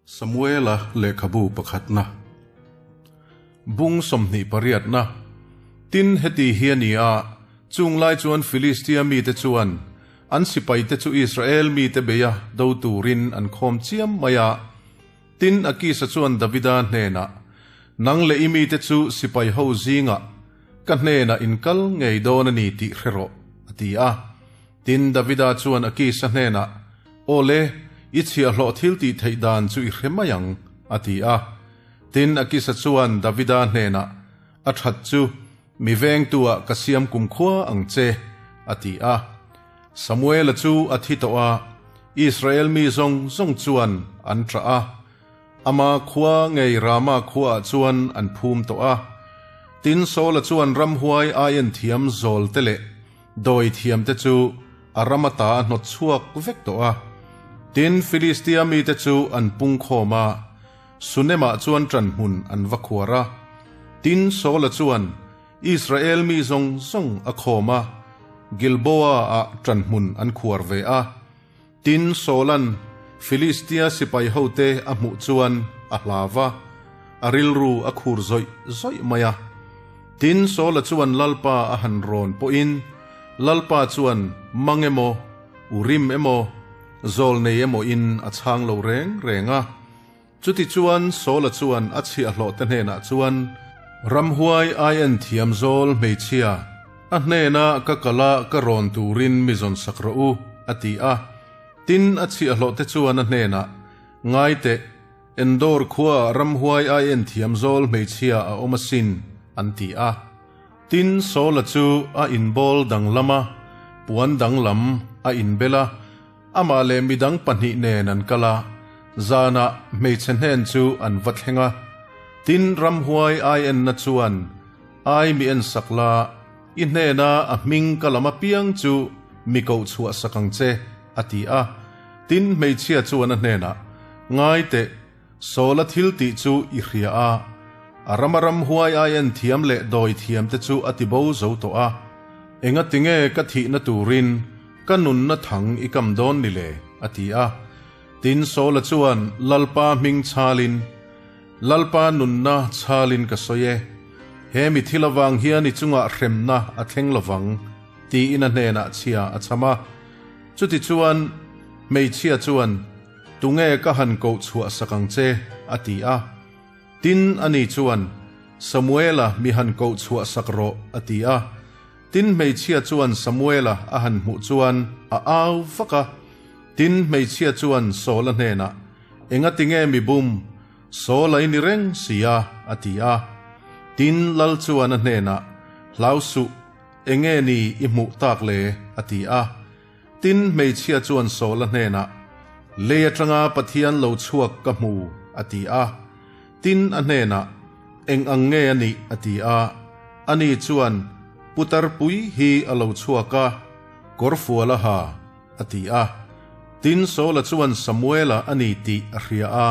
Samuela lehkhabu pakhatna bung 28na Tin, heti hi a ni a, chung lai chuan Filistia mite chuan an sipaite chu Israel mite beia do turin an khawm chiam mai a. Tin, Akisa chuan Davida hnenah, Nang leh i mite chu sipai ho zingah ka hnenah in kal ngei dawn a ni tih hre rawh, a ti a. Tin, Davida chuan Akisa hnenah, Aw le, i chhiahhlawh thil tih theih dan chu i hre mai ang, a ti a. Tin, Akisa chuan Davida hnenah, A that chu, mi vengtuah ka siam kumkhua ang che, a ti a. Samuela chu a thi tawh a, Israel mi zawng zawng chuan an ṭah a. Ama khua ngei Rama khuaah chuan an phum tawh a. Tin, Saula chuan ramhuai aien thiam zawlte leh Dawi thiamte chu a ram ata a hnawt chhuak vek tawh a. Tin, Filistia mite chu an pung khawm a, Sunemah chuan ṭanhmun an va khuar a. Tin, Saula chuan Israel mi zawng zawng a khawm a, Gilboa-ah ṭanhmun an khuar ve a. Tin, Saula'n Filistia sipai hote a hmuh chuan a hlau va, a rilru a khur zawih zawih mai a. Tin, Saula chuan Lalpa a han rawn pawhin, Lalpa chuan mang emaw, urim emaw, zawlnei emaw in a chhang lo reng reng a. Chutichuan Saula chuan a chhiahhlawhte hnenah chuan, Ramhuai aien thiam zawl hmeichhia, a hnena ka kala ka rawn turin mi zawn sak rawh u, a ti a. Tin, a chhiahhlawhte chuan a hnenah, Ngai teh, Endor khuaah ramhuai aien thiam zawl hmeichhia a awm asin, an ti a. Tin, Saula chu a inbawl danglam a, puan danglam a inbel a. Amah leh midang pahnih nen an kal a, zanah hmeichhe hnen chu an va thleng a. Tin, ramhuai ai enna chuan ai mi ensak la, i hnena a hming ka lam apiang chu mi koh chhuah sak ang che, a ti a. Tin, hmeichhia chuan a hnenah, Ngai teh, Sawla thil tih chu i hria a, a rama ramhuai ai en thiam leh dawi thiam te chu a ti bo zo tawh a. Engatinge ka thihna turin ka nunna thang i kam dawn ni le? a ti a. Tin, Sawla chuan Lalpa hming chhalin, Lalpa nunna chhalin ka sawi e, he mi thil avang hian i chungah hremna a thleng lovang, tiin a hnenah chhia a cham a. Chutichuan, hmeichhia chuan, Tunge ka han koh chhuah sak ang che? a ti a. Tin, ani chuan, Samuela mi han koh chhuah sak rawh, a ti a. Tin, hmeichhia chuan Samuela a han hmuh chuan a au vak a. Tin, hmeichhia chuan Saula hnenah, Engatinge mi bum? Saula i ni reng si a, a ti a. Tin, lal chuan a hnenah, Hlau suh, enge ni i hmuh tak le? a ti a. Tin, hmeichhia chuan Saula hnenah, Lei atanga Pathian lo chhuak ka hmu, a ti a. Tin, a hnenah, Eng ang nge a nih? a ti a. Ani chuan, Putar pui hi a lo chhuak a, kawrfual a ha, a ti a. Tin, Saula chuan Samuela a ni tih a hria a,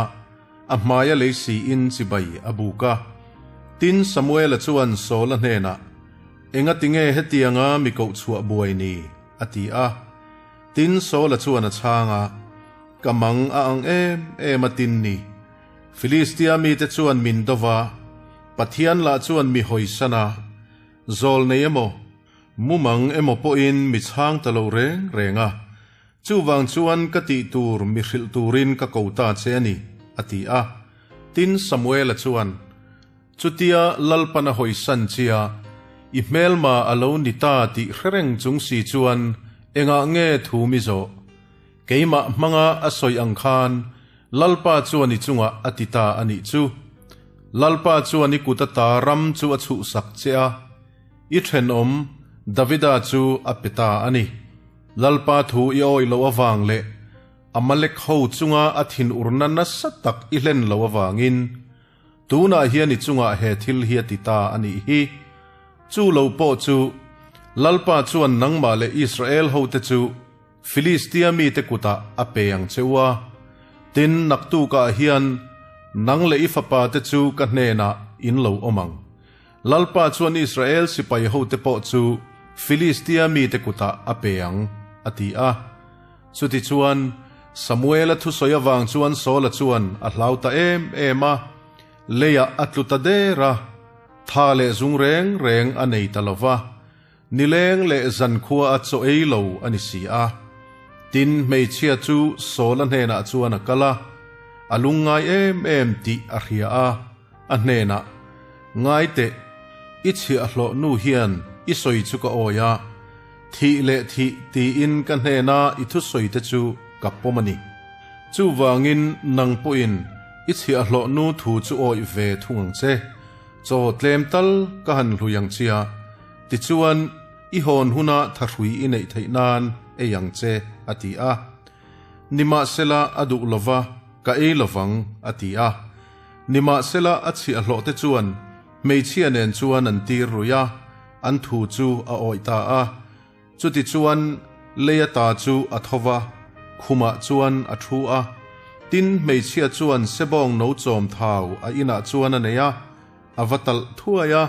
a hmaia lei siin chibai a buk a. Tin, Samuela chuan Saula hnenah, Engatinge hetianga mi kohchhuah buai ni? a ti a. Tin, Saula chuan a chhang a, Ka mang a ang em em a tin ni. Filistia mite chuan min do va, Pathian lah chuan mi hawisan a, zawl nei emaw, mumang emaw pawhin mi chhang ta lo reng reng a. Chuvang chuan ka tih tur mi hrilh turin ka ko ta che a ni, a ti a. Tin, Samuela chuan, Chutia Lalpan a hawisan chia, i hmelma a lo ni ta tih hre reng chung si chuan engah nge thu mi zawh? Keimah hmanga a sawi ang khan Lalpa chuan i chungah a ti ta a nih chu. Lalpa chuan i kut ata ram chu a chhuhsak che a, i thenawm Davida chu a pe ta a ni. Lalpa thu i awih loh avang leh Amalek ho chunga a thinurna nasa tak i hlen loh avangin, Tunah hian i chungah he thil hi a ti ta a nih hi. Chu lo pawh chu, Lalpa chuan nangmah leh Israel hote chu Filistia mite kutah a pe ang che u a. Tin, naktukah hian nang leh i fapate chu ka hnenah in lo awm ang. Lalpa chuan Israel sipai hote pawh chu Filistia mite kutah a pe ang, a ti a. Chutichuan, Samuela thusawi avang chuan Saula chuan a hlau ta em em a, leiah a tlu ta der a, tha leh zung reng reng a nei ta lo va, nileng leh zankhua a chaw ei lo a ni si a. Tin, hmeichhia chu Saula hnenah chuan a kal a, a lungngai em em tih a hria a, a hnenah, Ngai teh, i chhiahhlawh nu hian i sawi chu ka awi a, thih leh thih tiin ka hnena i thusawi te chu ka pawm a ni. Chuvangin nang pawhin i chhiahhlawh nu thu chu awih ve thung ang che. Chaw tlem tal ka han hlui ang chia, tichuan i hawn huna thahrui i neih theih nan ei ang che, a ti a. Nimahsela a duh lova ka ei lovang, a ti a. Nimahsela a chhiahhlawh te chuan hmeichhia nen chuan an tir rui a, an thu chu a awih ta a. Chutichuan lei ata chu a tho va, khumah chuan a thu a. Tin, hmeichhia chuan sebawng no chawm thau a inah chuan a nei a, a va talh thuai a.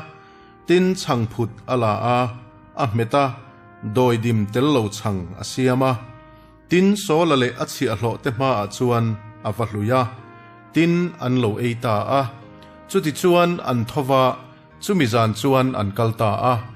Tin, chhangphut a la a, a hmet a, dawidim tel lo chhang a siam a. Tin, Saula leh a chhiahhlawh te hmaah chuan a va hlui a, tin, an lo ei ta a. Chutichuan an tho va, chumi zan chuan an kal ta a.